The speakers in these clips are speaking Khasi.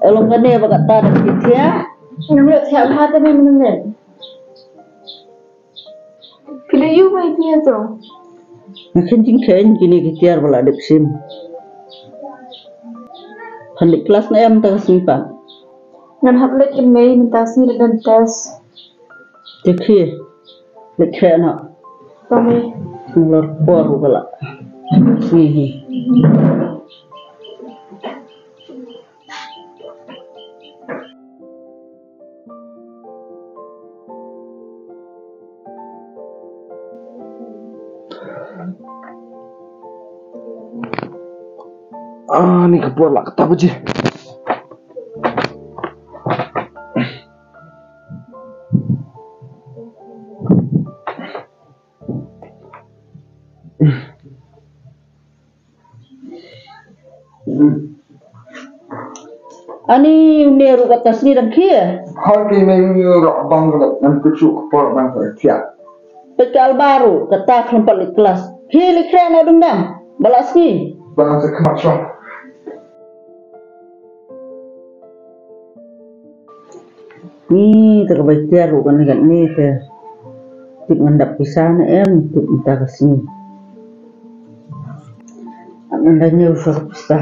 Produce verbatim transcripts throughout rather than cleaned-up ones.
Ka long kane ba kata da ki thiah. Ngam leh thiah ma te me mynne. Phi la ïoh mai phi ïa to. Nga khein jingkhein kine ki tiar ba la dep shim. Phan leit klas ne em mynta ka sngi pat? Ngan hap leit kynmaw mynta ka sngi da don test. Te phi leit khreh noh. Tang me. Nalor por ruh ka la sngi hi. Ah, ni ka por la kata baje. Ani une ruh kata sngi dang khie. Hoi ki mei, une ruh bang ruh, ngan kut shu ka por bang ruh khie. Peit ka Alba ruh kata khlem pat leit klas. Khie leit khreh noh dang dang. Ba la sngi. Bang sa khmat shwa. Ni te ka bai tiar ruh kane kane te. Tip ngan dap pisa ne em, tip mynta ka sngi. Ngan da ñiew sa ka pisa.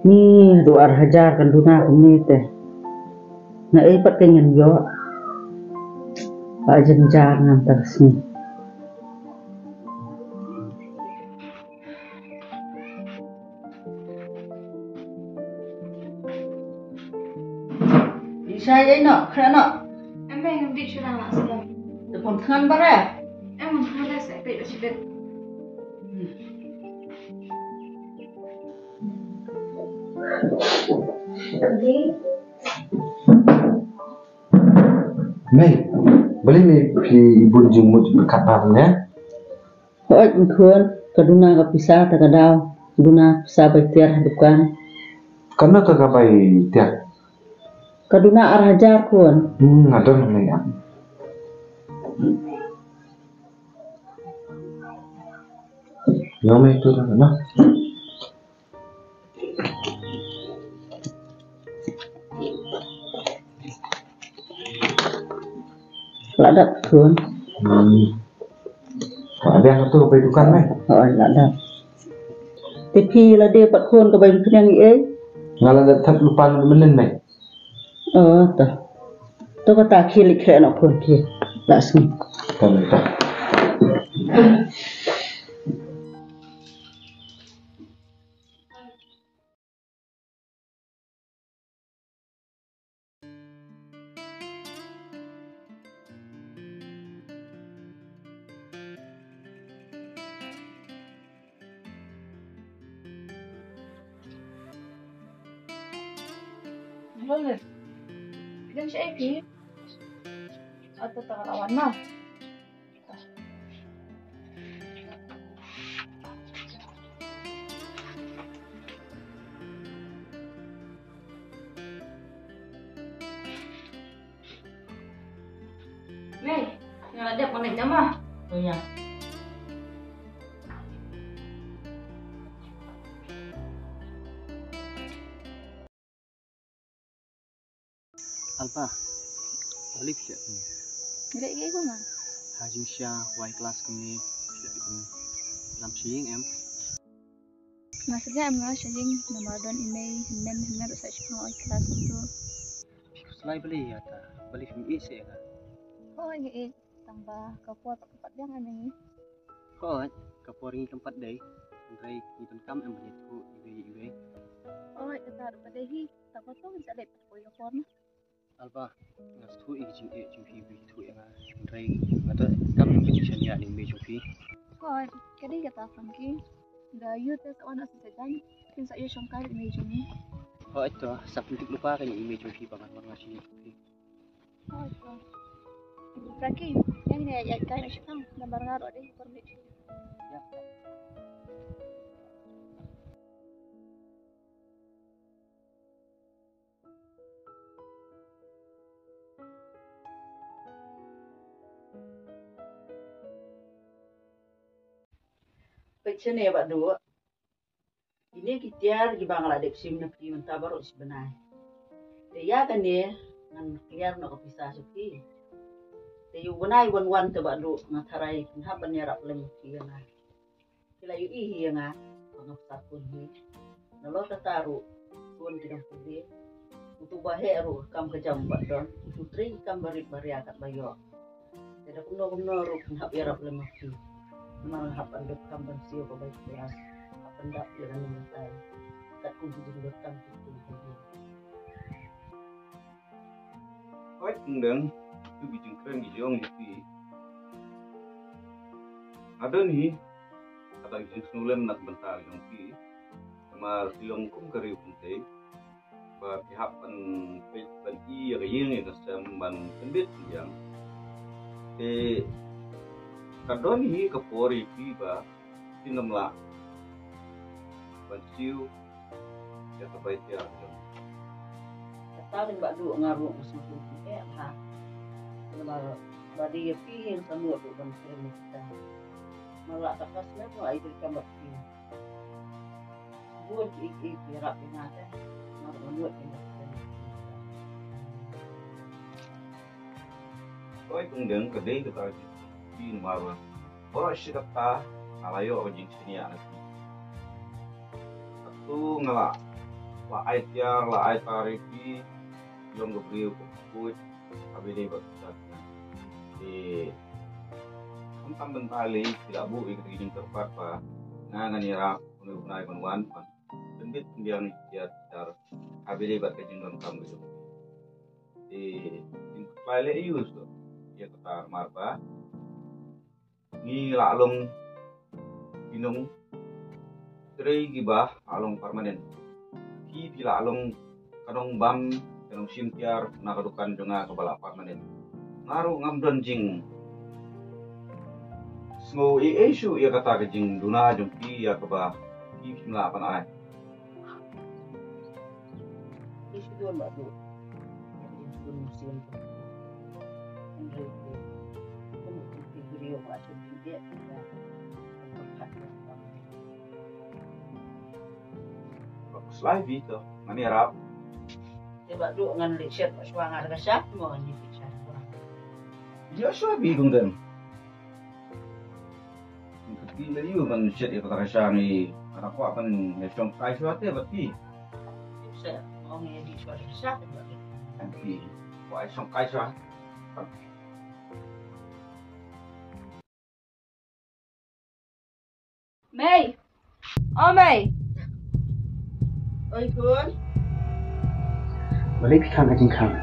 Ni haduh ar hajar kan duna kumne te. Nga ei pat te ngan ïoh. Ba jynjar ngan ta ka sngi. Isha ei noh, khreh noh. Em, em, em, dik shulang lah, shulang. Te pom thngan bare. Em, em, thngan bare, sa peit ba shibit. Mei, balei mei phi bun jingmut katba ne? Hooid, khun, ka duna ka pisa ta ka daw, duna pisa bai tiar ha dukan. Katno ta ka bai tiar? Ka duna ar hajar, khun. Hmm, nga don hangne ïa. Ïa mei tu da na. La dap, khun. Hmm. Ka dang tu ka bai dukan mei. Oh, la dap. Te phi la dei pat, khun, ka bai khñiang ïa ei? Nga la dap thap lypa mynnin mei. Oh, to. To kata khie leit khreh noh, khun, khie. La sngi. To mei to. Hello, Liv. Phi don shaei phi? Ata ta ka la wan ma. Mei, nga la dep ban leit noh ma. Oh, ïa. Alba, balei phi leh kumne? Leh ïa kumno? Ha jingshisha wai klas kumne, phi leh kumne? Lam sha ïing em? Nga sngewsih em nga sha ïing namar don i mei hynmen hynmen ruh sa shipang wai klas kumto. Phi khuslai balei ïa ta? Balei phim ïeit seh ïa nga? Hooid nga ïeit, tang ba ka por pat kam pat dang em ngi. Hooid, ka por ngi kam pat dei. Hynrei ngi donkam em ban ïathuh iwei ïa iwei. Hooid, kata ruh pat dei hi. Tang ba to ngin sa leit pat poi ka por na. Alba, nga sngewthuh ïa ki jingeh jong phi ba phi ïathuh ïa nga. Hynrei nga donkam em ban ïashaniah na i mei jong phi. Hooid, ka dei kata Frankie. Da ïoh te sa wan ha shisha jan. Kin sa ïashongkai da i mei jong ngi. Hooid to, sa pyntip lypa kane i mei jong phi ba ngan wan nga shaniah phi. Hooid to. Frankie, ïa ngin ïa kai noh shi tang, namar nga ruh dei por mih. Peit shane Bah Duh. Kine ki tiar kiba nga la dep shim na phi mynta baroh shi bnai. Te ïa kane ngan clear noh ka pisa sha phi. Te ïa u bnai wan wan te Bah Duh nga tharai phin hap ban ïarap lem ïa phi ïa nga. Phi la ïohi hi ïa nga ba nga pisa khun hi. Nalor kata ruh khun ki dang pule. Utu ba heh ruh kam ka jam ba don. Utu trei kam barit baria kat ba ïoh. Te da kumno kumno ruh phin hap ïarap lem ma phi. Namar nga hap ban donkam ban siew ka bai klas. Hap ban dap ïa ka nongbatai. Katkum ki jingdonkam ki jingdonkam. Hooid, Kong Deng, tu ki jingkren ki jong ïa phi. Nga don hi kata ki jingsngewlem na ka bynta jong phi. Namar phi long kum ka riew kynthei ba phi hap ban peit ban i ïa ka ïing ïa ka sem ban pynbit pynbiang. Te ka don hi ka por ïa phi ba phin ym lah ban siew ïa ka bai tiar jong. Kata dei Bah Duh nga ruh nga sngewthuh eh ha. Namar ba dei ïa phi hi nga sngewthuh ban kren ïa kita. Namar la ka pas lem nga ai dei kam bad phi. Bun ki ki ki rap ïa nga te. Namar nga nud ïa nga. Hooid Kong Deng, ka dei kata ki namar ba baroh shi katta nga la ïoh ka jingshaniah na phi. Hato nga la, la ai tiar, la ai tar ïa phi, long ka briew ka khuid, ka bidei bad ka. Te khamtam bynta lei phi la buh ïa ka jingkyrpad ba nga ngan ïarap kumno kumno ban wan ban pynbit pynbiang ïa ki tiar, ka bidei bad ka jingdonkam ka jong. Te jingkyrpad lei ïa u ïa kata namar ba ngi la long ki nongtrei kiba la long permanent. Ki, ki la long ka nongbam, ka nongshim tiar na ka dukan jong nga kaba la permanent. Nga ruh ngam don jingsngew ei ei shuh ïa kata ka jingduna jong phi ïa kaba phi phim lah ban ai. Slai phi to, ngan ïarap. Te Bah Duh ngan leit shet shuwa nga da ka sha, mo ngan leit shet shuwa. Ïa shuwa phi Kong Deng. Phi la ïoh ban shet ïa kata ka sha ngi. Nga kwah ban ïa shong kai shuwa te bad phi. Shet, mo ngi ïa shuwa da ka sha te bad phi. Phi kwah shong kai shuwa. Mei. O Mei. Oi khun. Balei phi khang ha jingkhang?